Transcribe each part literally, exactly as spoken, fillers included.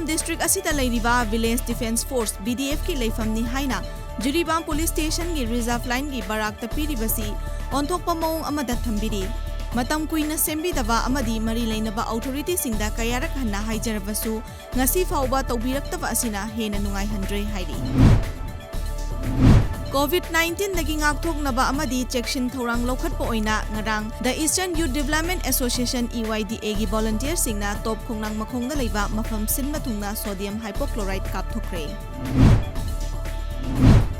District ꯑꯁꯤꯗ ꯂꯩꯔꯤꯕ Village Defence Force, V D F ꯀꯤ ꯂꯩꯐꯝꯅꯤ ꯍꯥꯏꯅ ꯖꯤꯔꯤꯕꯥꯝ ꯄꯨꯂꯤꯁ ꯁ꯭ꯇꯦꯁꯟꯒꯤ ꯔꯤꯖꯔꯚ ꯂꯥꯏꯟꯒꯤ ꯕꯔꯥꯛꯇ ꯄꯤꯔꯤꯕꯁꯤ ꯑꯣꯟꯊꯣꯛꯄ ꯃꯑꯣꯡ ꯑꯃꯗ ꯊꯝꯕꯤꯔꯤ꯫ ꯃꯇꯝ ꯀꯨꯏꯅ ꯁꯦꯝꯕꯤꯗꯕ ꯑꯃꯗꯤ ꯃꯔꯤ ꯂꯩꯅꯕ ꯑꯣꯊꯣꯔꯤꯇꯤꯁꯤꯡꯗ ꯀꯌꯥꯔꯛ ꯍꯟꯅ ꯍꯥꯏꯖꯔꯕꯁꯨ ꯉꯁꯤ ꯐꯥꯎꯕ ꯇꯧꯕꯤꯔꯛꯇꯕ ꯑꯁꯤꯅ ꯍꯦꯟꯅ ꯅꯨꯡꯉꯥꯏꯍꯟꯗ꯭ꯔꯦ ꯍꯥꯏꯔꯤ꯫ COVID nineteen ꯗꯒꯤ ꯉꯥꯛꯊꯣꯛꯅꯕ ꯑꯃꯗꯤ ꯆꯦꯛꯁꯤꯟ ꯊꯧꯔꯥꯡ ꯂꯧꯈꯠꯄ ꯑꯣꯏꯅ ꯉꯔꯥꯡ The Eastern Youth Development Association, E Y D A ꯒꯤ ꯚꯣꯂꯨꯟꯇꯤꯌꯔꯁꯤꯡꯅ ꯇꯣꯞ ꯈꯣꯡꯅꯥꯡ ꯃꯈꯣꯡꯗ ꯂꯩꯕ ꯃꯐꯝ ꯁꯤꯟꯕ ꯊꯨꯡꯅ sodium hypochlorite ꯀꯥꯞꯊꯣꯛꯈ꯭ꯔꯦ꯫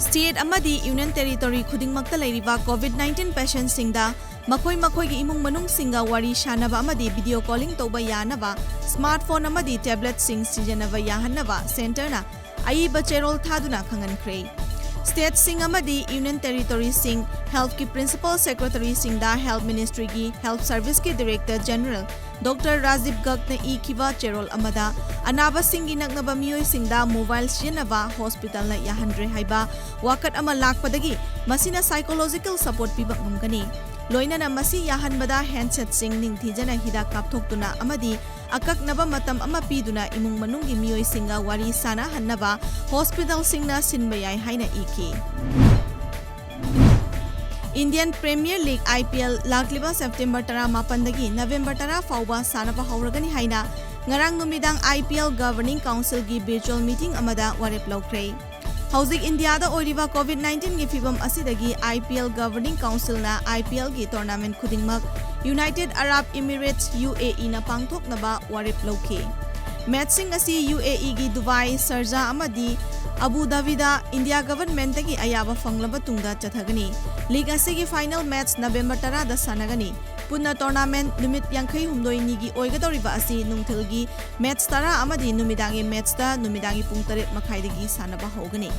ꯁ꯭ꯇꯦꯠ ꯑꯃꯗꯤ ꯌꯨꯅꯤꯌꯟ ꯇꯦꯔꯤꯇꯣꯔꯤ ꯈꯨꯗꯤꯡꯃꯛꯇ ꯂꯩꯔꯤꯕ COVID nineteen ꯄꯦꯁꯦꯟꯠꯁꯤꯡꯗ ꯃꯈꯣꯏ ꯃꯈꯣꯏꯒꯤ ꯏꯃꯨꯡ ꯃꯅꯨꯡꯁꯤꯡꯒ ꯋꯥꯔꯤ ꯁꯥꯅꯕ ꯑꯃꯗꯤ ꯚꯤꯗꯤꯑꯣ ꯀꯣꯂꯤꯡ ꯇꯧꯕ ꯌꯥꯅꯕ ꯁ꯭ꯃꯥꯔꯠꯐꯣꯟ ꯑꯃꯗꯤ ꯇꯦꯕ꯭ꯂꯦꯠꯁꯤꯡ ꯁꯤꯖꯤꯟꯅꯕ ꯌꯥꯍꯟꯅꯕ ꯁꯦꯟꯇꯔꯅ ꯑꯏꯕ ꯆꯦꯔꯣꯜ ꯊꯥꯗꯨꯅ ꯈꯪꯍꯟꯈ꯭ꯔꯦ꯫ ꯁ꯭ꯇꯦꯠꯁꯤꯡ ꯑꯃꯗꯤ ꯌꯨꯅꯤꯌꯟ ꯇꯦꯔꯤꯇꯣꯔꯤꯁꯤꯡ ꯍꯦꯜꯊꯀꯤ ꯄ꯭ꯔꯤꯟꯁꯤꯄꯥꯜ ꯁꯦꯀ꯭ꯔꯦꯇꯔꯤꯁꯤꯡꯗ ꯍꯦꯜꯊ ꯃꯤꯅꯤꯁꯇ꯭ꯔꯤꯒꯤ ꯍꯦꯜꯊ ꯁꯔꯚꯤꯁꯀꯤ ꯗꯤꯔꯦꯛꯇꯔ ꯖꯦꯅꯔꯦꯜ ꯗꯣꯛꯇꯔ ꯔꯥꯖꯤꯕ ꯒꯔꯒꯅ ꯏꯈꯤꯕ ꯆꯦꯔꯣꯜ ꯑꯃꯗ ꯑꯅꯥꯕꯁꯤꯡꯒꯤ ꯅꯛꯅꯕ ꯃꯤꯑꯣꯏꯁꯤꯡꯗ ꯃꯣꯕꯥꯏꯜ ꯁꯤꯖꯤꯟꯅꯕ ꯍꯣꯁꯄꯤꯇꯥꯜꯅ ꯌꯥꯍꯟꯗ꯭ꯔꯦ ꯍꯥꯏꯕ ꯋꯥꯀꯠ ꯑꯃ ꯂꯥꯛꯄꯗꯒꯤ ꯃꯁꯤꯅ ꯁꯥꯏꯀꯣꯂꯣꯖꯤꯀꯦꯜ ꯁꯄꯣꯔꯠ ꯄꯤꯕ ꯉꯝꯒꯅꯤ꯫ ꯂꯣꯏꯅꯅ ꯃꯁꯤ ꯌꯥꯍꯟꯕꯗ ꯍꯦꯟꯗꯁꯦꯠꯁꯤꯡ ꯅꯤꯡꯊꯤꯖꯅ ꯍꯤꯗꯥꯛ ꯀꯥꯞꯊꯣꯛꯇꯨꯅ ꯑꯃꯗꯤ ꯑꯀꯛꯅꯕ ꯃꯇꯝ ꯑꯃ ꯄꯤꯗꯨꯅ ꯏꯃꯨꯡ ꯃꯅꯨꯡꯒꯤ ꯃꯤꯑꯣꯏꯁꯤꯡꯒ ꯋꯥꯔꯤ ꯁꯥꯅꯍꯟꯅꯕ ꯍꯣꯁꯄꯤꯇꯥꯜꯁꯤꯡꯅ ꯁꯤꯟꯕ ꯌꯥꯏ ꯍꯥꯏꯅ ꯏꯈꯤ꯫ Indian Premier League, I P L, ꯂꯥꯛꯂꯤꯕ ꯁꯦꯞꯇꯦꯝꯕꯔ ꯇꯔꯥꯃꯥꯄꯟꯗꯒꯤ ꯅꯕꯦꯝꯕꯔ ꯇꯔꯥ ꯐꯥꯎꯕ ꯁꯥꯟꯅꯕ ꯍꯧꯔꯒꯅꯤ ꯍꯥꯏꯅ ꯉꯔꯥꯡ ꯅꯨꯃꯤꯗꯥꯡ I P L Governing Council ꯒꯤ virtual meeting ꯑꯃꯗ ꯋꯥꯔꯦꯞ ꯂꯧꯈ꯭ꯔꯦ꯫ ꯍꯧꯖꯤꯛ ꯏꯟꯗꯤꯌꯥꯗ ꯑꯣꯏꯔꯤꯕ COVID nineteen ꯒꯤ ꯐꯤꯚꯝ ꯑꯁꯤꯗꯒꯤ I P L Governing Council ꯅ I P L ꯒꯤ tournament ꯈꯨꯗꯤꯡꯃꯛ United Arab Emirates, U A E ꯅ ꯄꯥꯡꯊꯣꯛꯅꯕ ꯋꯥꯔꯦꯞ ꯂꯧꯈꯤ꯫ ꯃꯦꯆꯁꯤꯡ ꯑꯁꯤ U A E ꯒꯤ ꯗꯨꯕꯥꯏ, ꯁꯔꯖꯥ ꯑꯃꯗꯤ ꯑꯕꯨ ꯙꯥꯕꯤꯗ ꯏꯟꯗꯤꯌꯥ ꯒꯚꯔꯟꯃꯦꯟꯠꯇꯒꯤ ꯑꯌꯥꯕ ꯐꯪꯂꯕ ꯇꯨꯡꯗ ꯆꯠꯊꯒꯅꯤ꯫ ꯂꯤꯒ ꯑꯁꯤꯒꯤ ꯐꯥꯏꯅꯦꯜ ꯃꯦꯆ ꯅꯕꯦꯝꯕꯔ ꯇꯔꯥꯗ ꯁꯥꯟꯅꯒꯅꯤ꯫ ꯄꯨꯟꯅ tournament ꯅꯨꯃꯤꯠ ꯌꯥꯡꯈꯩ ꯍꯨꯝꯗꯣꯏꯅꯤꯒꯤ ꯑꯣꯏꯒꯗꯧꯔꯤꯕ ꯑꯁꯤ ꯅꯨꯡꯊꯤꯜꯒꯤ ꯃꯦꯆ ꯇꯔꯥ ꯑꯃꯗꯤ ꯅꯨꯃꯤꯗꯥꯡꯒꯤ ꯃꯦꯆꯇ ꯅꯨꯃꯤꯗꯥꯡꯒꯤ ꯄꯨꯡ ꯇꯔꯦꯠ ꯃꯈꯥꯏꯗꯒꯤ ꯁꯥꯟꯅꯕ ꯍꯧꯒꯅꯤ꯫